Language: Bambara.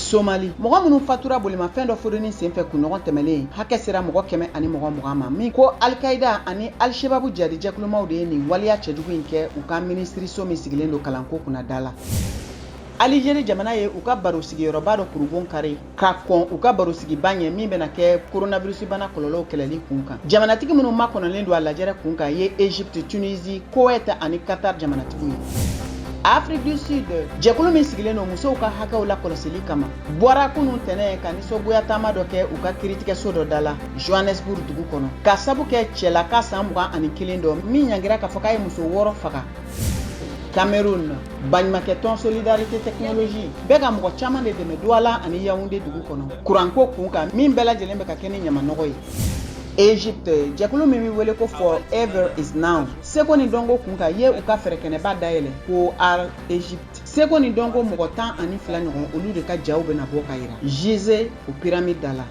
Somali, mɔgɔ minnu fatura bolimafɛn dɔ fodonni senfɛ kunɲɔgɔn tɛmɛlen, hakɛ sera mɔgɔ 120 ma, min ko Alikaida ani Alishebabu jihadi jɛkulumaw de ye nin waleya cɛjugu in kɛ u ka minisiriso min sigilen don kalanko kunna da la. Alizeri jamana ye u ka baro sigiyɔrɔba dɔ kurubon kari ka kɔn u ka barosigiba ɲɛ min bɛna kɛ coronavirus bana kɔlɔlɔw kɛlɛli kun kan. Jamanatigi minnu makɔnɔlen don a lajɛrɛ kun kan ye Egypte, Tunisie, Koweït ani Qatar jamanatigiw ye. Afrique du Sud, jɛkulu min sigilen don musow ka hakɛw lakɔlɔsili kama, bɔra kunun tɛnɛ ka nisɔngoya taama dɔ kɛ u ka kiritigɛso dɔ da la Johannesburg dugu kɔnɔ, ka sabu kɛ cɛlaka san 21 dɔ min ɲangira k'a fɔ k'a ye muso 6 faga. Cameroun, baɲumankɛtɔn Solidarité Technologie bɛ ka mɔgɔ caman de dɛmɛ Douala ani Yaoundé dugu kɔnɔ kuranko kun kan, min bɛɛ lajɛlen bɛ ka kɛ ni ɲamanɔgɔ ye. Egypte, jɛkulu min bɛ wele ko Forever is Now, seko ni dɔnko kun kan, ye u ka fɛrɛkɛnɛba dayɛlɛ ko Art Egypte. Seko ni dɔnko mɔgɔ 12 ɲɔgɔn, olu de ka jaw bɛna bɔ ka yira Gizeh o pyramide da la.